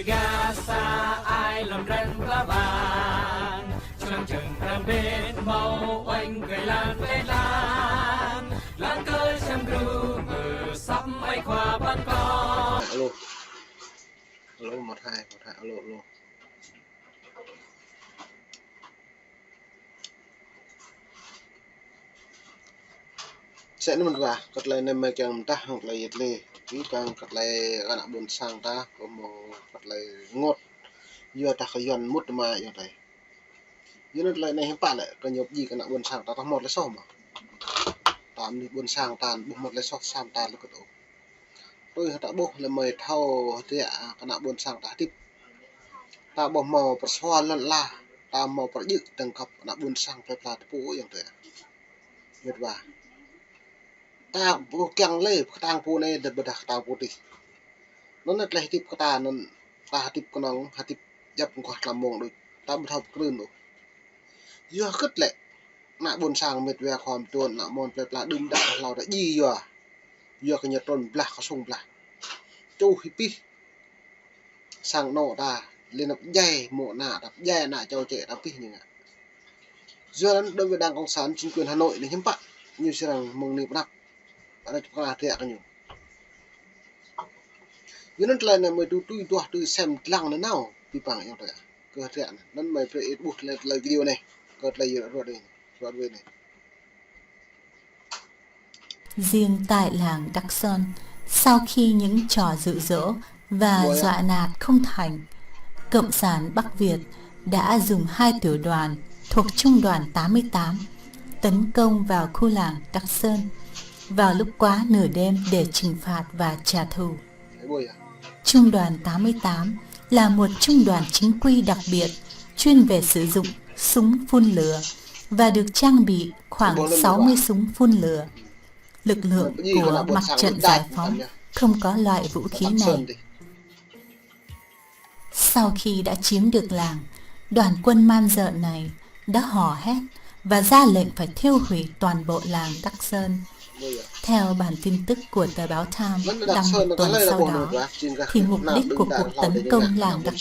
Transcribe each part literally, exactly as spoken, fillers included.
Gah sa ai lŏm ren pla bang, čơlăng čơng răng bên mâo oanh kơi lan plei lan, lan kơi čăm gru mơ săm ai khua păn kơ. Alo. Alo, một hai, một hai, alo, alo. Sĕ anŭn mơ̆n wa, kơ tơlơi anai mơi kiăng mơdah hăng tơlơi yet lĕ. Ih păng kơ tơlơi ană ƀôn sang ta, kơ mâo kơ tơlơi rơngot. Yua dah kơ Yuan mŭt mă yua tơlơi. Yua anŭn tơlơi anai hiư̆m pă lĕ, kơ ñu pơjing kơ ană ƀôn sang ta, ta hmâo tơlơi soh mơ̆. Ta mơnuih ƀôn sang ta, ƀu hmâo tơlơi soh sam ta lĕ kơ tŭ. Tui hă ta ƀuh lĕ mơi thâo hơdră kơ ană ƀôn sang ta hơdip. Ta ƀu hmâo pơsua lŏn ala, ta hmâo pơjing tơ̆ng kăp ană ƀôn sang plơi pla tơpŭ yang tui. Mĕt wa. Ta ƀu kiăng lĕ kơtang pô anai dơ̆ng ƀôdah kơtang pô adih. Anŭn tơlơi hơdip kơ ta anŭn ta hơdip kơnơ̆ng, hơdip djŏp mơguah tlam mông đôč. Ta ƀu thâo pơkrưn ôh. Yua hơget lĕ. Ană ƀôn sang mĕt wa khua mơtuan, ană mơ̆n plơi pla đưm đă hlâo ta djai yua. Yua kơ ñu trŭn blah kơsŭng blah. Čuh hĭ pih. Sang anŏ ta, lĕ năp djai mơ̆ ană ta, djai ană čô čĕ ta pih ñu ngă. Yua anŭn đối với Đảng Cộng sản, chính quyền Hà Nội anai hiư̆m pă, ñu srăng mơ̆ng anai pơ anăp. Anai čŭp kơna hơdră kơ ñu. Yua anŭn tơlơi anai mơi tui tui duah tui sem dlăng nanao, pi păng yang tui. Kơ hơdră anai. Anŭn mơi brơi ih ƀuh tơlơi, tơlơi video anai. Kơ tơlơi yua ruă anai. Ruă anai. Riêng tại làng Đắk Sơn, sau khi những trò dụ dỗ và dọa nạt không thành, Cộng sản Bắc Việt đã dùng hai tiểu đoàn thuộc Trung đoàn tám mươi tám tấn công vào khu làng Đắk Sơn vào lúc quá nửa đêm để trừng phạt và trả thù. Trung đoàn tám mươi tám là một trung đoàn chính quy đặc biệt chuyên về sử dụng súng phun lửa và được trang bị khoảng sáu mươi súng phun lửa. Lực lượng của Mặt trận Giải phóng không có loại vũ khí này. Sau khi đã chiếm được làng, đoàn quân man dợ này đã hò hét và ra lệnh phải thiêu hủy toàn bộ làng Đắk Sơn. Theo bản tin tức của tờ báo Time đăng một tuần sau đó, thì mục đích của cuộc tấn công làng Đắk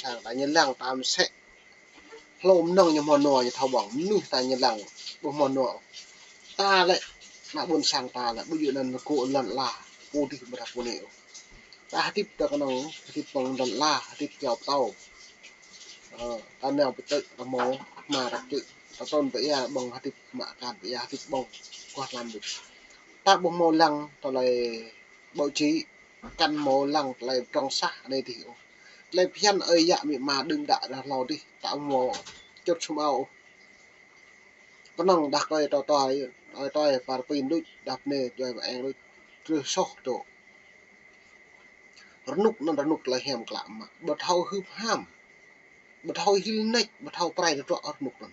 Hlô mơnơ̆ng ñu hmâo nua, ñu thâo ƀơ̆ng, mơnuih ta ñu lăng, ƀu hmâo nua. Ta lĕ, ană ƀôn sang ta lĕ, ƀu djơ̆ anăn rơgŏ lŏn ala, pô adih ƀôdah pô anai ôh. Ta hơdip ta kơnơ̆ng, hơdip mơ̆ng lŏn ala, hơdip kiao pơtâo. Ơ, ta nao pơčơ̆, ta hmâo hma ră čư̆, ta trŭn pơ ia ƀơ̆ng hơdip mă akan pơ ia hơdip ƀơ̆ng, kuah tlam đôč. Ta ƀu hmâo lăng tơlơi báo chí, kăn hmâo lăng tơlơi pơdrŏng sah anai adih ôh. Tơlơi phiăn ơi yă amĭ ama đưm đă dah hlâo adih, ta ƀu hmâo čŭt sum ao ôh. Kơnơ̆ng dah kơi tơ tơi, tơi tơi par pin đôč, dah bơnê djuai pơ eng đôč, truh soh tŏ. Rơnŭk anŭn rơnŭk tơlơi hiam klă mă, ƀu thâo hưp ham, ƀu thâo hil nač, ƀu thâo prai tơdruă rơnŭk anŭn.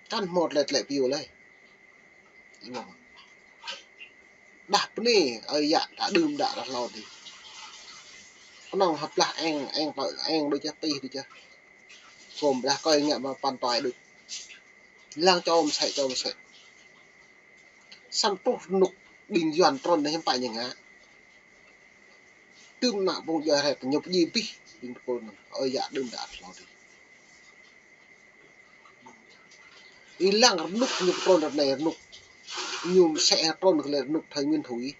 Kăn hmâo tơlơi tơlĕ piu lơi. Ih ƀuh. Dah bơnê, ơi yă ta đưm đă dah hlâo adih. Kơnơ̆ng hơblah eng, eng tơ, eng đôč čah, tih đôč čah. Kôm dah kơi ngă mă păn tơi đôč. Lăng čô mơsĕ, čô mơsĕ. Săm truh rơnŭk ƀing Yuan trŭn anai hiư̆m pă ñu ngă. Tơm ană pô djuai hrĕ ñu pơjing abih ƀing tơpul anŭn. Ơi yă đưm đă hlâo adih. Ih lăng rơnŭk ñu pơtrŭn ră anai rơnŭk. Ñu mơsĕ trŭn kơ lĕ rơnŭk thời Nguyễn Thủy.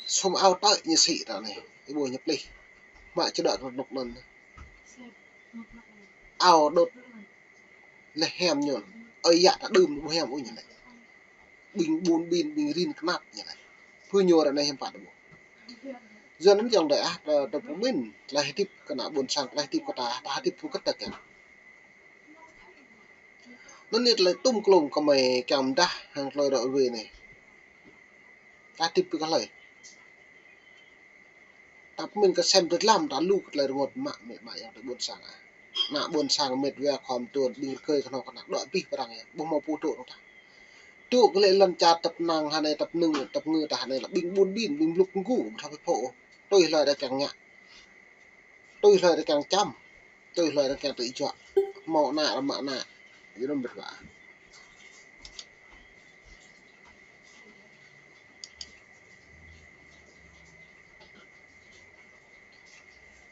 Sum ao tơi ñu sĭ ră anai. Ih ƀuh ñu plih. Mă čơđơ̆ rơnŭk anŭn. Ao đôč. Lĕ hiam ñu. Ơi yă ta đưm ƀu hiam ôh ñu lĕ. Ƀing ƀun ƀin, ƀing rin kơnăp ñu lĕ. Pơ ñu ră anai hiư̆m pă ta ƀuh. Yua anŭn yơh tơdah, ta, ta pơmĭn, tơlơi hơdip kơ ană ƀôn sang, tơlơi hơdip kơ ta, ta hơdip pơkơ̆t ta kiăng. Anŭn yơh tơlơi tŭm klŭm kơ mơi kiăng mơdah hăng tơlơi ră ruai anai. Ta hơdip pơkơ̆t hlơi. Ta pơmĭn kơ sem tơdlăm ta lu kơ tơlơi rơngot mă mĕ mă yang tơ ƀôn sang ah. Ană ƀôn sang mĕt wa khua mơtuan ƀing rơkơi kơhnâo kơna dŏ abih prang yơh. Ƀu hmâo pô dŏ nŏng tah. Dŏ kơ lĕ lŏn čar tơpơnăng hơnai tơpơnưng tơpơngư tah hơnai lă ƀing ƀun ƀin ƀing blŭk mơgu ƀu thâo pơpô ôh. Tui hlơi ta kiăng ngă. Tui hlơi ta kiăng čăm. Tui hlơi ta kiăng tơjuă. Hmâo ană rơmă ană. Yơh anŭn mĕt wa.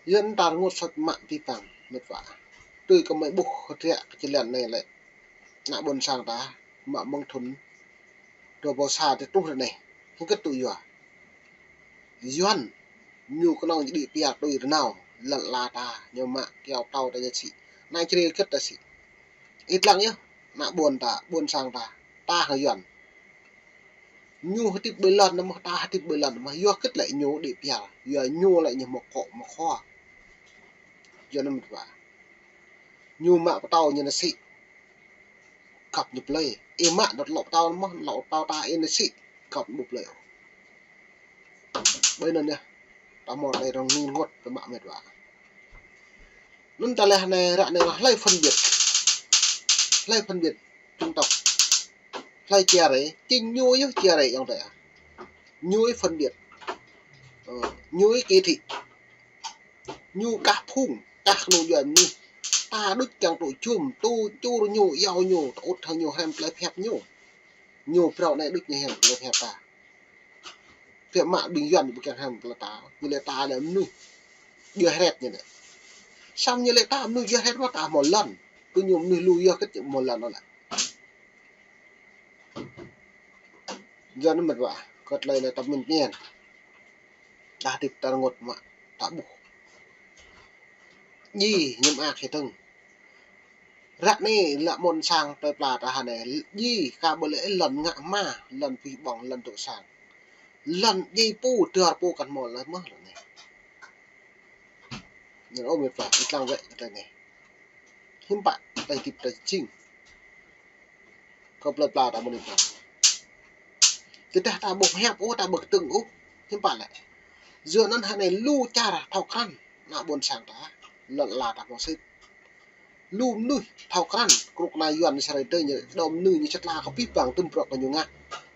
Yua anŭn ta rơngot soh mă pơpŭ mĕt wa. Tui kơ mơi ƀuh hơdră kơ jơlan anai lĕ. Ană ƀôn sang ta mă mơ̆ng thŭn dua rơbâo sa tơl truh ră anai. Hơget tŭ yua. Yuan ñu kơnơ̆ng jing đĭ piar tui rơnau lŏn ala ta, ñu mă kiao pơtâo ta ñu sĭ. Anai črel hơget ta sĭ. Ih lăng yơh, ană ƀôn ta, ƀôn sang ta, ta hăng Yuan. Ñu hơdip ƀơi lŏn anŭn mơ̆n, ta hơdip ƀơi lŏn anŭn mơ̆n, yua hơget lĕ ñu đĭ piar, yua ñu lĕ ñu mơkŏ mơkhua. Yua anŭn mĕt wa. Ñu mă pơtâo ñu anai sĭ. Kăp ñu plơi. Ih mă đŏt lŏ pơtâo anŭn mơ̆n, lŏ pơtâo ta ih anai sĭ. Kăp ƀu plơi ôh. Ƀơi anŭn yơh. Ta hmâo tơlơi rơngot pơmă mĕt wa. Anŭn ta lĕ anai ră anai hlơi phân biệt. Hlơi phân biệt dân tộc. Hlơi chia rẽ, chính ñu yơh chia rẽ ayŏng adơi. Ñu yơh phân biệt. Ơ, ñu yơh kỳ thị. Ñu kah phung, kah kơnung djuai mơnuih. Ta đôč kiăng tŭ jum, tŭ čur ñu, iâu ñu, tŭ ŭt hăng ñu, hrăm tơlơi pơhiăp ñu. Ñu phrâo anai đôč ñu hrăm tơlơi pơhiăp ta. Pơhiăp mă ƀing Yuan ƀu kiăng hrăm tơlơi ta, ñu lĕ ta lĕ mơnuih djơ̆ hret ñu lĕ. Samơ̆ ñu lĕ ta mơnuih djơ̆ hret mơ̆ ta hmâo lŏn. Kơ ñu mơnuih lu yơh kơ ñu hmâo lŏn anŭn lĕ. Yua anŭn mĕt wa, kơ tơlơi anai ta mĭn ñen. Ta hơdip ta rơngot mă, ta ƀuh. Djai, ñu mă khĭ tơ̆ng. Ră anai lă ƀôn sang plơi pla ta hơnai, djai, ka ƀu lĕ lŏn ngă hma, lŏn pih ƀơ̆ng, lŏn tŭ sang. Lŏn djai pô, dơr pô kăn hmâo lơi mơ̆ lŏn anai. Ñu ôh mĕt wa, ih lăng wơ̆t kơ tơlơi anai. Hiư̆m pă, tơlơi hơdip ta jing. Kơ plơi pla ta mơ̆n ih lăng. Tơdah ta ƀu pơhiăp ôh, ta ƀu kơtơ̆ng ôh. Hiư̆m pă lĕ. Yua anŭn hơnai lu čar thâo krăn, ană ƀôn sang ta, lŏn ala ta hmâo sĭt. Lu mơnuih thâo krăn, krŭk kơna Yuan Israel tơ ñu, đom mơnuih ñu čơtla kơ pih pang tŭm prŏk kơ ñu ngă.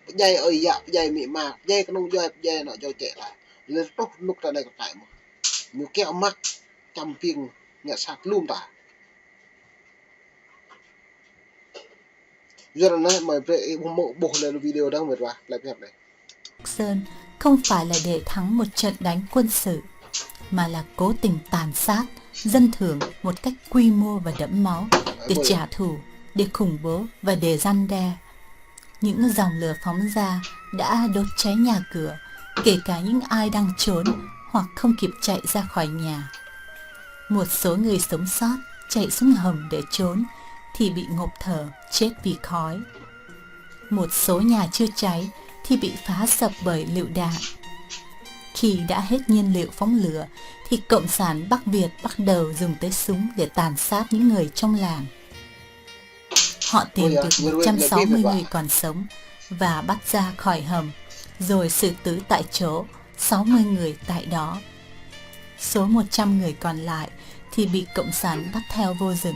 Pơdjai ơi yă, pơdjai amĭ ama, pơdjai kơnung djuai, pơdjai anŏ djuai čĕ ta. Lĕ truh rơnŭk ta anai kơ kai mơ̆n. Ñu kiaŏ mă, čăm ƀing ngă sat lŏm ta. Yua anŭn mơi brơi ih ƀuh mơ̆ ƀuh lĕ video dơ̆ng mĕt wa, tơlơi pơhiăp anai. Sơn không phải là để thắng một trận đánh quân sự, mà là cố tình tàn sát dân thường một cách quy mô và đẫm máu để trả thù, để khủng bố và để răn đe. Những dòng lửa phóng ra đã đốt cháy nhà cửa, kể cả những ai đang trốn hoặc không kịp chạy ra khỏi nhà. Một số người sống sót chạy xuống hầm để trốn thì bị ngộp thở, chết vì khói. Một số nhà chưa cháy thì bị phá sập bởi lựu đạn. Khi đã hết nhiên liệu phóng lửa thì Cộng sản Bắc Việt bắt đầu dùng tới súng để tàn sát những người trong làng. Họ tìm được một trăm sáu mươi người còn sống và bắt ra khỏi hầm, rồi xử tử tại chỗ sáu mươi người tại đó. Số một trăm người còn lại thì bị Cộng sản bắt theo vô dừng.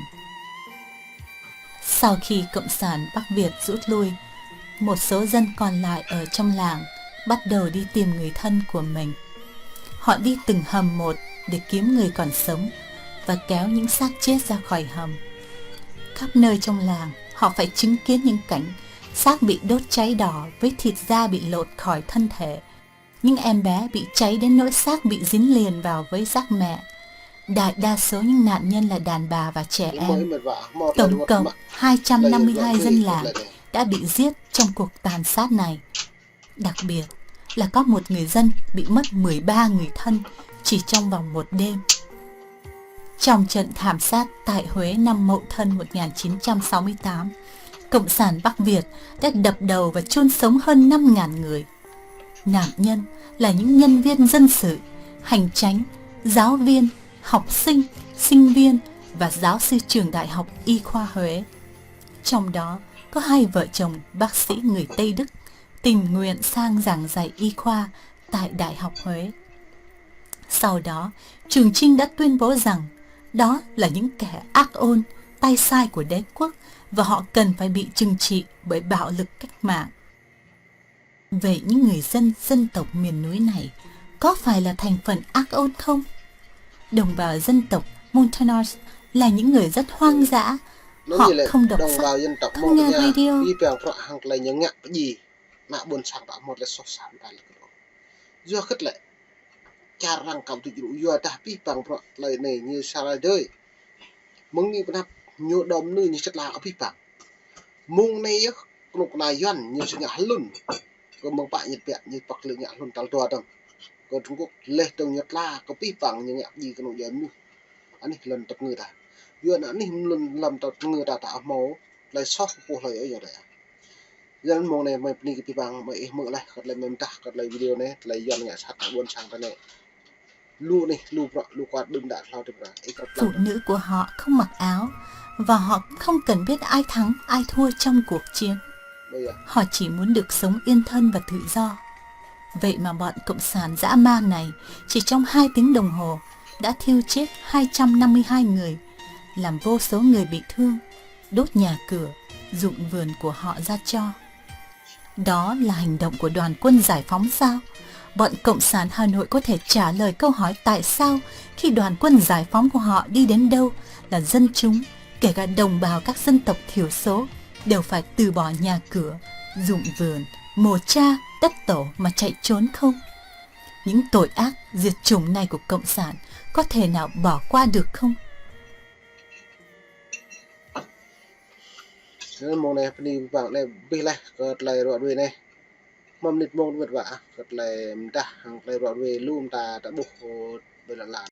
Sau khi Cộng sản Bắc Việt rút lui, một số dân còn lại ở trong làng bắt đầu đi tìm người thân của mình. Họ đi từng hầm một để kiếm người còn sống và kéo những xác chết ra khỏi hầm. Khắp nơi trong làng, họ phải chứng kiến những cảnh xác bị đốt cháy đỏ với thịt da bị lột khỏi thân thể. Những em bé bị cháy đến nỗi xác bị dính liền vào với xác mẹ. Đại đa số những nạn nhân là đàn bà và trẻ em. Tổng cộng hai trăm năm mươi hai dân làng đã bị giết trong cuộc tàn sát này. Đặc biệt là có một người dân bị mất mười ba người thân chỉ trong vòng một đêm. Trong trận thảm sát tại Huế năm Mậu Thân một nghìn chín trăm sáu mươi tám, Cộng sản Bắc Việt đã đập đầu và chôn sống hơn năm ngàn người. Nạn nhân là những nhân viên dân sự, hành chánh, giáo viên, học sinh, sinh viên và giáo sư trường Đại học Y khoa Huế. Trong đó có hai vợ chồng bác sĩ người Tây Đức tình nguyện sang giảng dạy y khoa tại Đại học Huế. Sau đó, Trường Chinh đã tuyên bố rằng đó là những kẻ ác ôn, tay sai của đế quốc và họ cần phải bị trừng trị bởi bạo lực cách mạng. Vậy những người dân dân tộc miền núi này có phải là thành phần ác ôn không? Đồng bào dân tộc Montagnards là những người rất hoang dã, họ không đọc sách, không nghe radio. Yua hơget lĕ, čar arăng kăm tŭ jrŭ yua dah abih bang bruă tơlơi anai ñu sa rai dơi. Mơ̆ng anai pơnăp ñu đom nư ñu čơtla abih bang. Mơ̆ng anai yơh kơnuk kơna Yuan ñu sĭt ngă hlŭn. Kơ mơ̆ng pă ñu pĕk ñu păk lĕ ngă hlŭn tal dua dơ̆ng. Kơ Trung Quốc leh dơ̆ng ñu tla kơ abih bang ñu ngă ji kơnuk jai mơnuih. Anih lŏn tơpơngư ta. Yuan anih lŏn lăm tơpơngư ta ta hmâo. Tơlơi soh pơpŭ hlơi ơi yơh ta. Yuan mơ̆ng anai mơi bơni kơ abih bang mơi ih hmư̆ leh kơ tơlơi mơi mơdah kơ tơlơi video anai, tơlơi Yuan ngă sat ƀôn sang ta anai. Lu anih, lu bruă, lu kuat đưm đă hlâo tơpra. Ih kơ Phụ tơlơi. Nữ của họ không mặc áo và họ không cần biết ai thắng, ai thua trong cuộc chiến. Ơ yơh. Họ chỉ muốn được sống yên thân và tự do. Vậy mà bọn cộng sản dã man này chỉ trong hai tiếng đồng hồ đã thiêu chết hai trăm năm mươi hai người, làm vô số người bị thương, đốt nhà cửa, ruộng vườn của họ ra tro. Đó là hành động của đoàn quân giải phóng sao? Bọn cộng sản Hà Nội có thể trả lời câu hỏi tại sao khi đoàn quân giải phóng của họ đi đến đâu là dân chúng, kể cả đồng bào các dân tộc thiểu số, đều phải từ bỏ nhà cửa, ruộng vườn, mồ cha, đất tổ mà chạy trốn không? Những tội ác diệt chủng này của cộng sản có thể nào bỏ qua được không? Anŭn mơ̆ng anai bơni abih bang anai abih leh kơ tơlơi ruă ruê anai. Hmâo mơnit mơ̆ng mơnit wă kơ tơlơi mơdah hăng tơlơi ruă ruê lu mơta ta ƀuh kơ ƀơi lŏn lan.